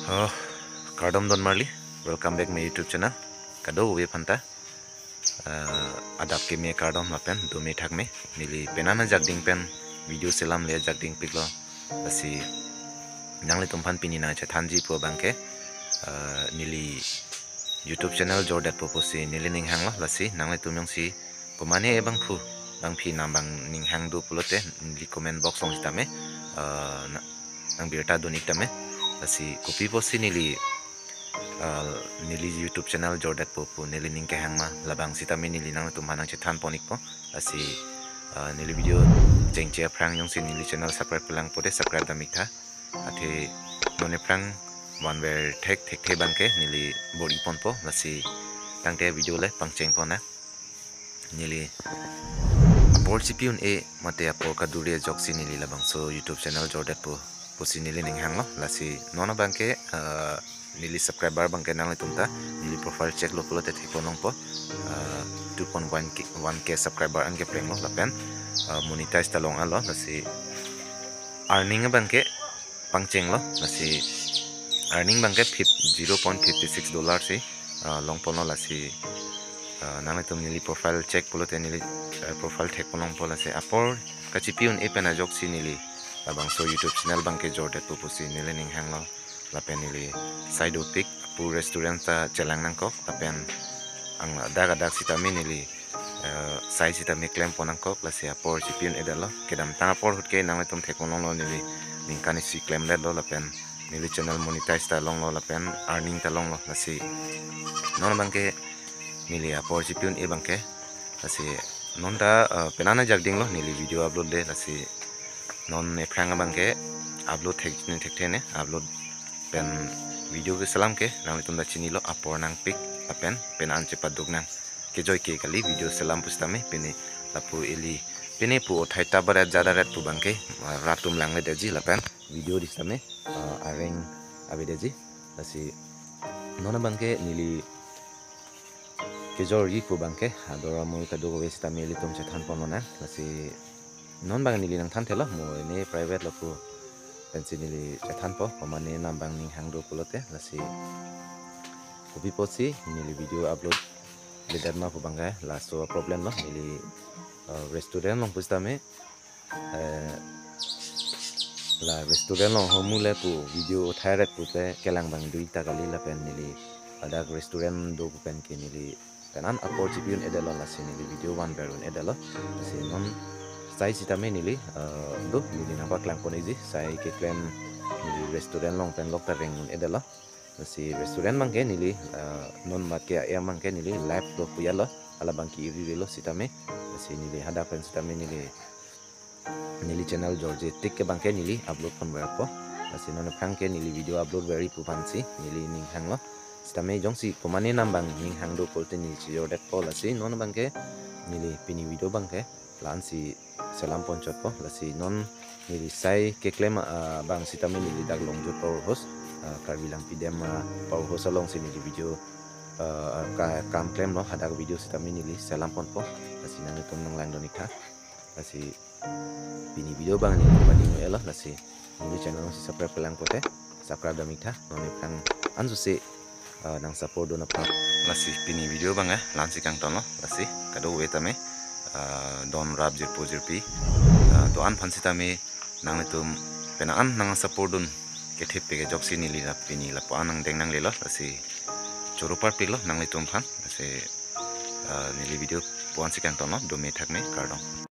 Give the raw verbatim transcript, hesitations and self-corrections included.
Oh, kardom don marli, welcome back my YouTube channel. Kadokave aphanta, eh, adap keme kardom lapen dome thakme. Neli penang ajak ding pen video selamle ajak dingpiklo. Lasi nanglitum aphan pini nangchethanji pu abangke, eh, neli YouTube channel jordetpo pusi neli ning hanglo. Lasi nanglitum jongsi komane abangphu, bangphi nang abang ning hang do pulote neli comment box along sitame, eh, na-, nangbirta dun-ik tame. Lasi kopi pusi neli, eh, neli YouTube channel jordetpo pu neli ning kehang ma, labang sitame neli nanglitum aphan nangchethan pon-ikpo. Lasi, eh, neli video chengche aphrang jongsi neli channel subscribe kelang pulote subscribe dam-iktha. Athe non aphrang vanver thek thekthe abangke neli bor-i ponpo. Lasi tangte video le pangcheng pon nang. Neli apor chipi un-e mate apor kaduri ajoksi neli labangso YouTube channel jordetpo pusi neli ning hanglo. Lasi non abangke, eh, neli subscriber abangke nanglitum ta neli profile check lo pulote thekpon longpo, eh, two point one K, one K subscriber anke prenglo lapen, eh, monetize ta long-alo. Lasi earning abangke pangchenglo. Lasi earning abangke fif-, zero point fifty six dollar si, eh, longponlo. Lasi, eh, nanglitum neli profile check pulote neli, eh, profile thekpon longpo. Lasi apor kachipi un-e pen ajoksi neli labangso YouTube channel abangke jordetpo pusi neli ning hanglo. Lapen neli sai dopik, apu restaurant ta chelang nangkok, lapen ang adak adak sitame neli, eh, sai sitame klempon nangkok. Lasi apor chipi un-edetlo. Kedamtang apor ahut ke nanglitum thekpon longlo, neli ningkan isi klemdetlo lapen neli channel monetize ta longlo lapen earning ta longlo. Lasi non abangke neli apor chipi un-e abangke. Lasi non ta, eh, penang ajak dinglo neli video upload le. Lasi non aphrang abangke upload thek ne thekthe ne, upload pen video keselam ke nanglitum ta chinilo, apor nangpik lapen penang chepaduk nang. Kejoi ke kali video selam pusitame, pini lapu ili, pini pu othai ta baret jadaret pu abangke, eh, rat atum langledetji lapen video di sitame, eh, areng avedetji. Lasi non abangke neli kejorji pu abangke, ador amoi kadokave sitame ilitum chethan pon lonang. Lasi non abang neli nangthanthelo, mo ini private lo pu pensi neli chethanpo, komane nang abang ning hang do pulote. Lasi kopi pusi neli video upload ledet ma pu abangke laso problem lo. Neli, eh, restaurant along pusitame, eh, la restaurant along ahormu le pu video uthai ret pulote kelang abang dui ta kali, lapen neli ladak restaurant do pu pen ke neli penang apor chipi un-edetlo. Lasi neli video vanver un-edetlo. Lasi non sai sitame neli, eh, do neli nangpaklang pon-ikji, sai keklem neli restaurant along pen lok ta reng un-edetlo. Lasi restaurant abangke neli, eh, non mat ke a-em abangke neli live lo pu ya lo, hala abangke iri ri lo sitame. Lasi neli hadak pen sitame neli, neli channel jorje tik ke abangke neli upload ponverpo. Lasi non aphrang ke neli video upload ver-i pu aphansi neli ning hanglo. Sitame jongsi komane nang abang ning hang do pulote neli chejordetpo. Lasi non abangke neli pini video abangke la-ansi selam ponchotpo. Lasi non neli sai keklem, ah, abang sitame neli dak Longjut Power House, ah, Karbi Langpidem, ah, Power House alongsi neli video, ah, ka-, kam klemlo, hadak video sitame neli selam ponpo. Lasi nanglitum nanglang dun-iktha. Lasi pini video abang neli pading un-elo. Lasi neli channel si subscribe kelang pulote subscribe dam-iktha. Non aphrang ansusi, eh, nang support dun aphan. Lasi pini video abang, eh, la-ansi kangtonlo. Lasi kadokave tame, eh, don rap jirpo jirpi, eh, do-an aphan sitame nanglitum penang an nang support dun kethip pe ke ajoksi neli la pini lapu-an nangdeng nanglelo. Lasi choro parpiklo nanglitum aphan. Lasi, eh, neli video pu-ansi kangtonlo, dome thakme, kardom.